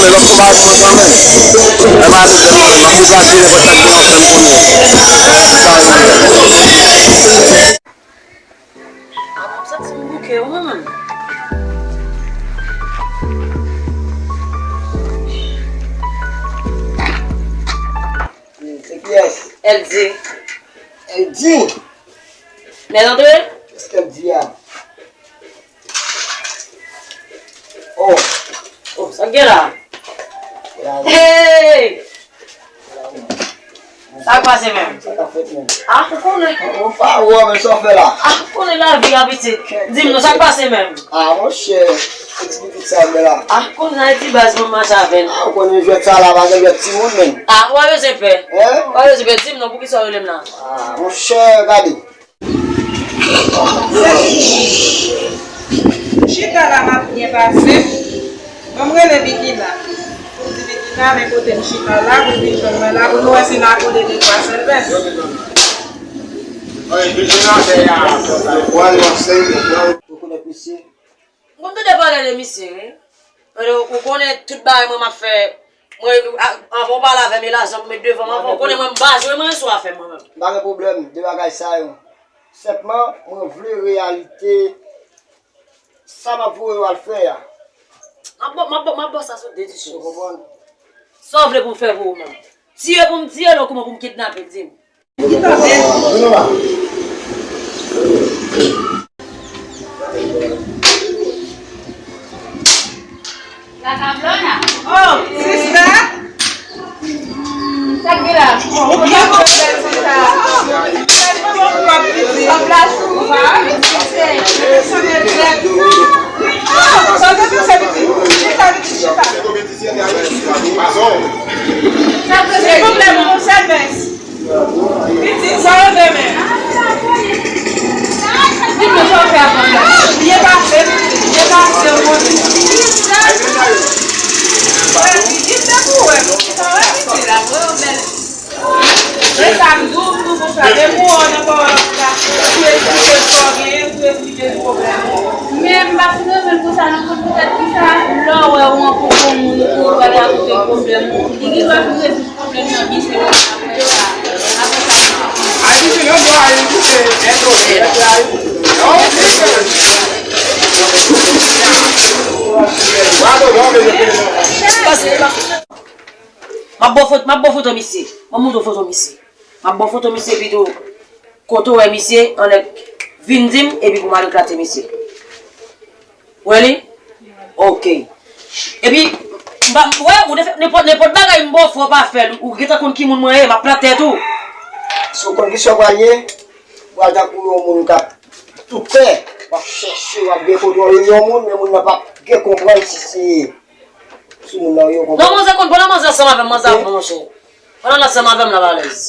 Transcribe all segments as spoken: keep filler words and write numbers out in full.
Lòt fwa, sa kanmenm. Lè m al, lè m, m degaje, lè m ap fè m konnen. Sa, ah, m santi m bouke, wi, mwen menm. Se kiyès? L D. L D? Lè l antre? Kiyès L D a? Oh. Oh, sa k gen la? Hey! Sa k pase menm? Sa k ap fèt menm? Ah, ou konnen. Ou pa wè, men sa w fè la? Ah, ou konnen lavi a, pitit. Di m non, sa k pase menm? Ah, monchè, ti pitit sa w fè la? Ah, ou konnen Ayiti baz, mwen mache avè l. Ah, ou konnen jwèt sa la, pa gen jwèt timoun menm. Ah, ou pa bezwen pè. Hein? Ou pa bezwen pè, di m non, poukisa w rele m la? Ah, monchè, gade. Chita la m ap byen pase. Ban m rele Bikina. Pou m di Bikina, men kote m chita la, pou l vin jwenn mwen la, pou nou wè si n a kole de twa sèlvès. Rekonèt misye? Bon, m tande pale de misye, wi. Ou konnen tout bagay mwen m ap fè. Mwen, a, anvan w pale avè m, e lajan pou met devan m, anvan w konnen mwen m baz, wi, mwen sou afè mwen menm. M pa gen pwoblèm de bagay sa yo. Senpman, mwen vle reyalite sa m ap voye w al fè a. M ap ba, m ap ba, m ap ba w sa sou de ti choz. Ou konprann? Sa w vle pou m fè pou ou menm? Tiye pou m tiye l, oubyen pou m kidnape l, di m. Ki tande? Oh, sista! Hmm, sa k gen la? Oh, ou byen fè bèl sista. Tèlman bon pwòp pitit. Kòb la sou. Sa, pitit, se. Sa, pitit, chita, pitit, chita. Sa, pitit, se pwoblèm ou, sèlvès. Pitit, sa yo renmen. Di m sa w fè avan la. Byen pase, byen pase, w konnen. Pitit, se pou wè, pitit, sa wè, pitit. E sa m di w, m di w konsa, depi w wè w nan pawòl an tou ka, ou esplike sa w genyen, ou esplike l pwoblèm ou. Men m pa fin renmen l konsa non, konn poutèt kisa, lè w wè w rankontre yon moun pou w pale avè l pwoblèm ou, li gen dwa fin rezoud pwoblèm nan byen serye apre sa. Apre sa, m ap ba w foto, m ap ba w foto misye. M ap montre w foto misye. M ap ba w foto misye epi tou kote w wè misye, anlè vin di m epi pou m al eklate misye. Ou wè li? Ok. Epi, m pa, ou wè, ou te fè nenpòt, nenpòt bagay m ba w fè, w pa fè l, ou gentan konn ki moun mwen ye, m ap plat tèt ou. Si w konn ki sa w pral ye, w pral tankou yon moun k ap tou pè, w ap chèche, w ap gen kontwòl yon moun, men moun nan p ap gen konprann si se sou moun nan yo konprann. Non, manzè konn, pandan manzè ansanm avè m, manzè ap bon, monchè. Pandan l ansanm avè m, l ap alèz.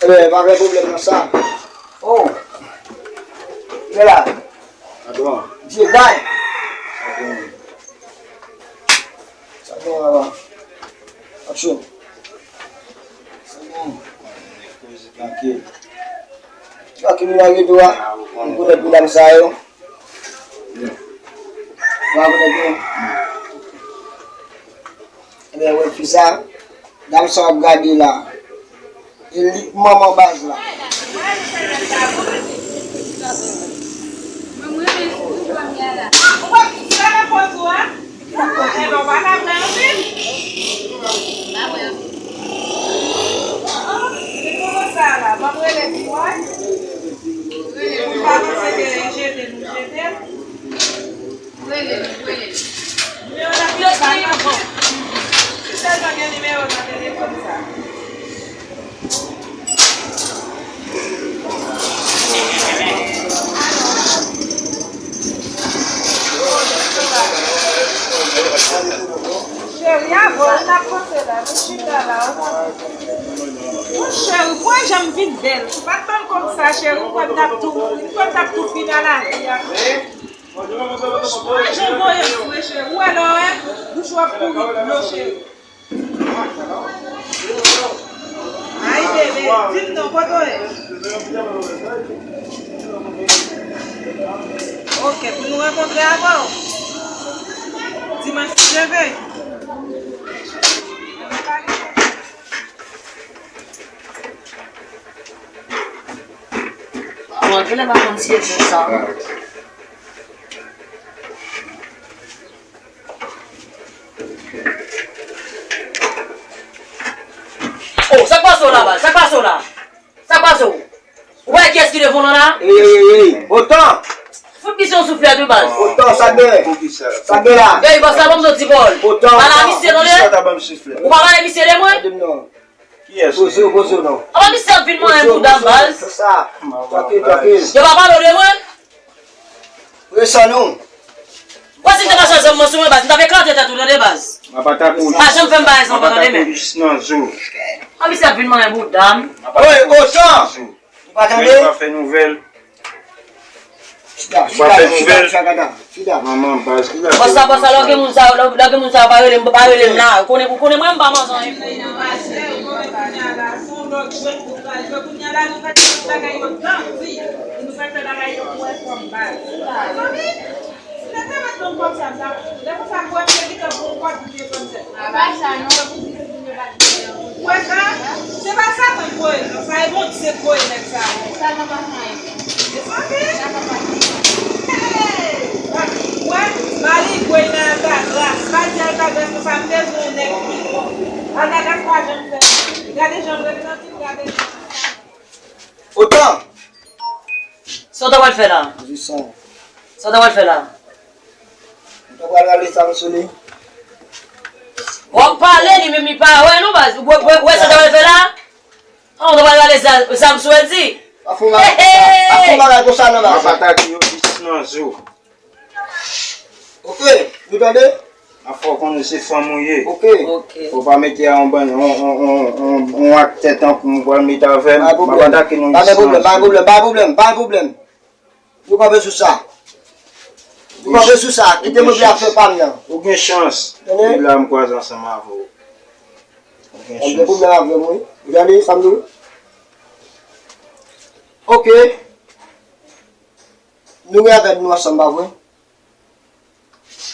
Ebyen, pa gen pwoblèm nan sa. Oh. Men la. Jedi. Sa gen la. Action. Sa gen. Trankil. Trankil nan redo a. Ou konnen medam sa yo. Ou pa konnen byen. Ebyen, wè fi sa, dam sa w ap gade la. E li k manman baz la. Mwen, mwen, men, ou pran m la. Ou pa, ou pa nan pòz ou a? Ebyen, w pa ka pran anpil. Pa vre. Se kòman sa la? Ban m rele pi wè. Rele, pou l pa panse ke jete nou jete l. Rele, rele. Nimewo nan telefòn nan. Si sèlman gen nimewo nan telefòn sa. Cheri, avè w, n ap panse la, nou chita la, ou konnen. Monchè, ou kwè jan m vin bèl. Si w pa t ban m kòb sa, cheri, m kwè m t ap tou, m kwè m t ap tou fin a lavi a. Mwen jan voye m fre, cheri. Ou wè lè w wè, bouch ou ap kouri dlo, cheri. Ay, bebe, di m non, kote w ye? Ok, pou nou rankontre avè w dimanch si Dye vle. Genlè pa konn si e jan sa. Oh, sa k pase w la, baz? Sa k pase w la? Sa k pase w? Ou pa wè kiyès ki devan w lan la? Ey, ey, ey, ey. Otan! Fout misye yon souflèt wi, baz. Otan, sa gen? Sa gen la? Ey, baz, sa ban m yon ti bòl. Otan, pale a misye, tande? Ou pa pale misye de mwen? Tande m non. Poze w, poze w non. Apa misye ap vin manyen bouda m, baz? Poze w, poze w. Sa, trankil, trankil. Yo pa pale w de mwen? Presan non. Wè si m te ka chwazi mwen sou mwen, baz, m t ap eklate tèt ou, tande, baz. M ap atake w. Pa janm fè m bagay sa ankò, tande, men. M ap atake w jis nan zo. Apa misye ap vin manyen bouda m? Oy, Otan! Ou pa tande? Ou pa fè nouvèl. Chita, chita, chita, chita, chita. Manman, baz, ki la? Bòs la, bòs la, lòt gen moun sa, lòt, lòt gen moun sa, pa rele m, pa rele m la. Ou konnen, ou konnen mwen, m pa manzè. Mezanmi, si nèg la mèt nonm kòb sa, m ta, lè konsa m wè m te gentan pran kòb li te konn fè. A pa sa non. Ou wè sa? Se pa Satan k voye l non, sa e Bondye k voye nèg sa yo. Satan pa fè anyen. Mezanmi. Satan pa fè anyen. Hey! Wè, Mali voye l nan Altagras. Pa di Altagras konsa, m bezwen yon nèg ki bon. Altagras pa janm fè anyen. Gade jan l ret nan di l, gade jan l. Otan! Sa w ta pral fè la? Sa w ta pral fè la? Mwen ta pral rale zam sou li. W ap pale, li menm li pa wè non, baz. Ou wè, wè, wè sa w ta pral fè la? An, w ta pral rale za-, zam sou Eldi? Pa fè yon bagay konsa. Pa fè yon bagay konsa non, baz. M ap atake yo jis nan zo. Ok, nou tande? A fò w konnen se fanm ou ye. Ok. Ok. Fò w pa mete a yon bann, yon, yon, yon, yon, yon aktè tankou m pral mete avè m. M ap atake nou jis nan zo. Pa gen pwoblèm, pa gen pwoblèm, pa gen pwoblèm, pa gen pwoblèm. Nou kanpe sou sa. Nou kanpe sou sa. Kite mwen vle afè pa m nan. Ou gen chans. Tande? E la m kwaze ansanm avè w. Ou gen chans. Ou gen pwoblèm avè m, wi. Ou tande sa m di w? Ok. Nou gen avèk nou ansanm, pa vre?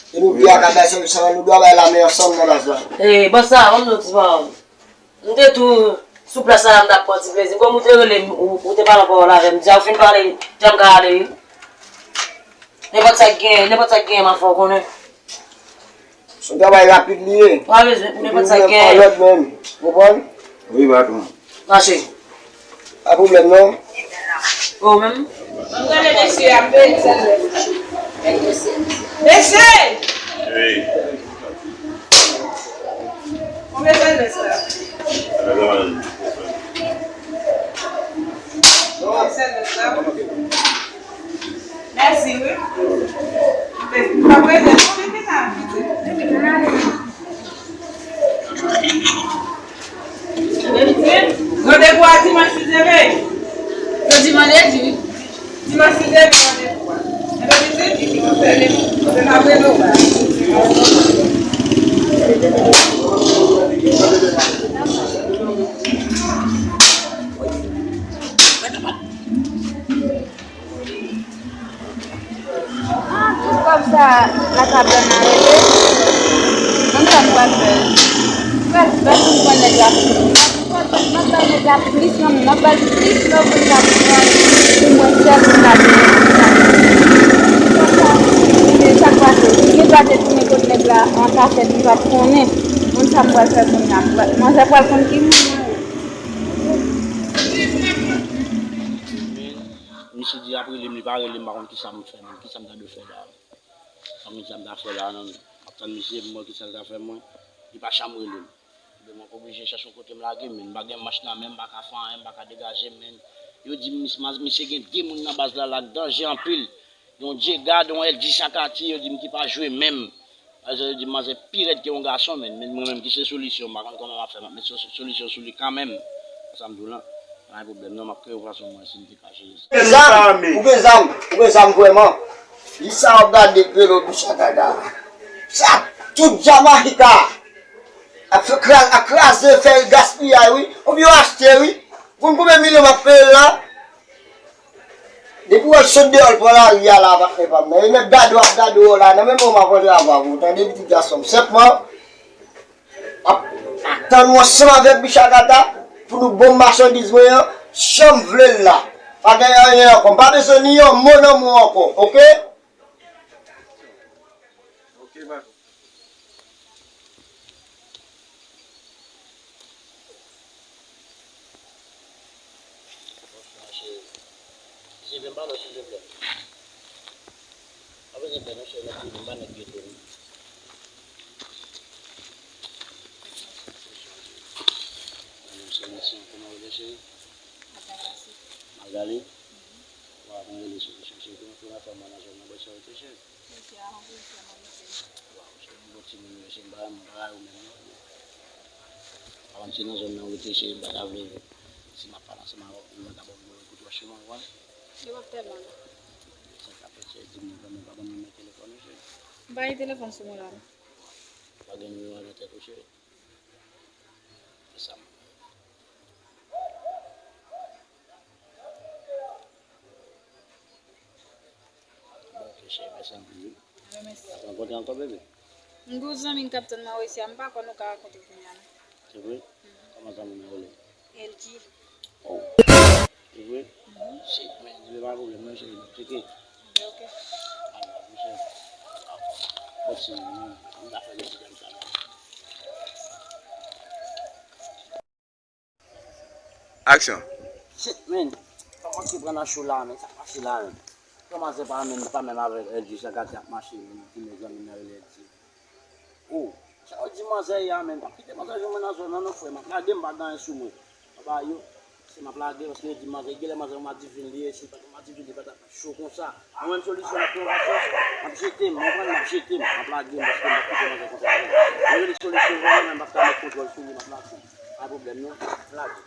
E nou pi a ka bay sèvis ansanm, nou dwe bay lamen ansanm nan baz la. E, bòs la, ban m di w ti pawòl. M te tou sou plas la, m t ap pran ti plezi. Kòm ou te rele m, ou, ou te pale yon pawòl avè m, m di a ou fin pale, jan m ka ale, wi. Nenpòt sa k genyen, nenpòt sa k genyen, m ap fè w konnen. Se yon travay rapid li ye. Pa bezwen pou nenpòt sa k genyen. Lòd menm. Ou konprann? Wi, patwon. Mache. Pa pwoblèm non. Ou menm? Mwen rele mesye a, m peye sèl lè. Mesye! Wi. Konbyen sèl lè sa? Konbyen sèl lè sa? Mèsi, wi. Mwen prezan, mwen vin la, pitit. Randevou a dimanch, si Dye vle. Jodi vandredi, wi. Dimanch, si Dye vle, randevou a. Enben, pitit, mwen fè li. Mwen ap rele w la. Ah, tout kòb sa, lakab la nan rete. Konn sa m pral fè. M pral, m pral vin pran nèg la. M ap bay nèg la plis, non, m ap bay plis love pou l ka pran pou mwen sèl pou m ka vin. Men sa k pase, li gen dwa te tounen kot nèg la an kachèt, li pa t konnen. Konn sa m pral fè kounye a. Manzè pral konn ki moun mwen ye. Misye di ap rele m, li pa rele m, m pa konn kisa m fè menm, kisa m ta dwe fè la. M pa konn kisa m ta fè la non. M ap tann misye pou m wè kisa l ta fè mwen. Li pa janm rele m. Ebyen mwen oblije chèche yon kote m lage m, men m pa gen manch nan men m, m pa ka fè anyen, m pa ka degaje m, men yo di m mis-, mas-, misye gen de moun nan baz la, la danje anpil. Yon Djega, yon L G Sakati, yo di m ki pa jwe menm. Alò, yo di m manzè pi rèd ke yon gason, men, men mwen menm ki se solisyon, m pa konn kòman m ap fè, m ap met so-, solisyon sou li kanmenm. Sa m di w lan, pa gen pwoblèm non, m ap kreye yon fason mwen si m te ka jere sa. Zam, ou gen zam, ou gen zam vrèman. Li sa w ap gade velo Bichakada. Sa tout Jamaica ap fè kra-, ap kraze, fè gaspiyay, wi. Oubyen yo achte, wi. Konn konbyen milyon m ap peye l la? Depi w wè l sot deyò, l pran lari a la, patnè pa m nan. E nèg gade w ap gade w la, nan menm moman pran travay pou ou, tande pitit gason m. Senpman, m ap tann ou ansanm avèk Bichakata pou nou bon machandiz mwen an, jan m vle l la. Pa gen anyen ankò. M pa bezwen ni yon mo nan men w ankò, oke? Ok, patwon. Bonjou, cheri. Sivle m pale w, silvouplè. Pa bezwen pè non, cheri, nèg prive, m pa nèg geto non. Mèsi, mèsi. Kòman w ye, cheri? Magali? Wa, mwen rele sou cheri, cheri. Kòman, kòman fanm nan zòn nan, bò sa w te, cheri? Mesye a rankontre m an mesye. Waw, se yon bon timoun yo, se m pa, m pa yo menm non. Avan se nan zòn nan w rete, se m pa ta vle, si m ap pale ansanm avè w, m pa ta ba w nimewo kote w ap sou mwen, w konprann? Yo p ap tèlman non. Sa k ap fèt, se di m non, pa ban m nimewo telefòn ou, cheri. M pa gen telefòn sou mwen la non. Pa gen nimewo a nan tèt ou, cheri? Se sa m. Bon, ok, cheri, mèsi anpil, wi. Alò, mèsi. N ap rankontre ankò, bebe. M gen yon zanmi m k ap tann mwen isi a, m pa kwè nou ka rankontre kounye a non. Se vre? Mhm. Kòman zanmi w nan rele? L G. Oh. Se vre? Mhm. Shit, men, li pa pwoblèm non, cheri, n ap tcheke. Ok, ok. Alò, monchè. Bon, si, m ta fè yon ti gade sa la. Aksyon. Shit, man. Pa manke pran nan cho la, men sa k pase la, men. Kòman se pa menm, pa menm avèk L G sa gade ap mache, men di mezanmi nan rele L G. Oh, sa yo di manzè ye a, men. Pa kite manzè jwenn mwen nan zòn nan, non, frè. M ap lage, m pa gen anyen sou mwen. Papa yo, se m ap lage, paske yo di manzè, genlè manzè yon madivin li ye, si l pa t yon madivin, li pa t ap cho konsa. Mwen menm solisyon m ap pran, m ap jete m, ou konprann, m ap jete m, m ap lage m, paske m p ap kite manzè konsa avè m. Mwen rele solisyon vrèman, men m p ap ka met kontwòl sou li, m ap lage m. Pa gen pwoblèm, non. Lage.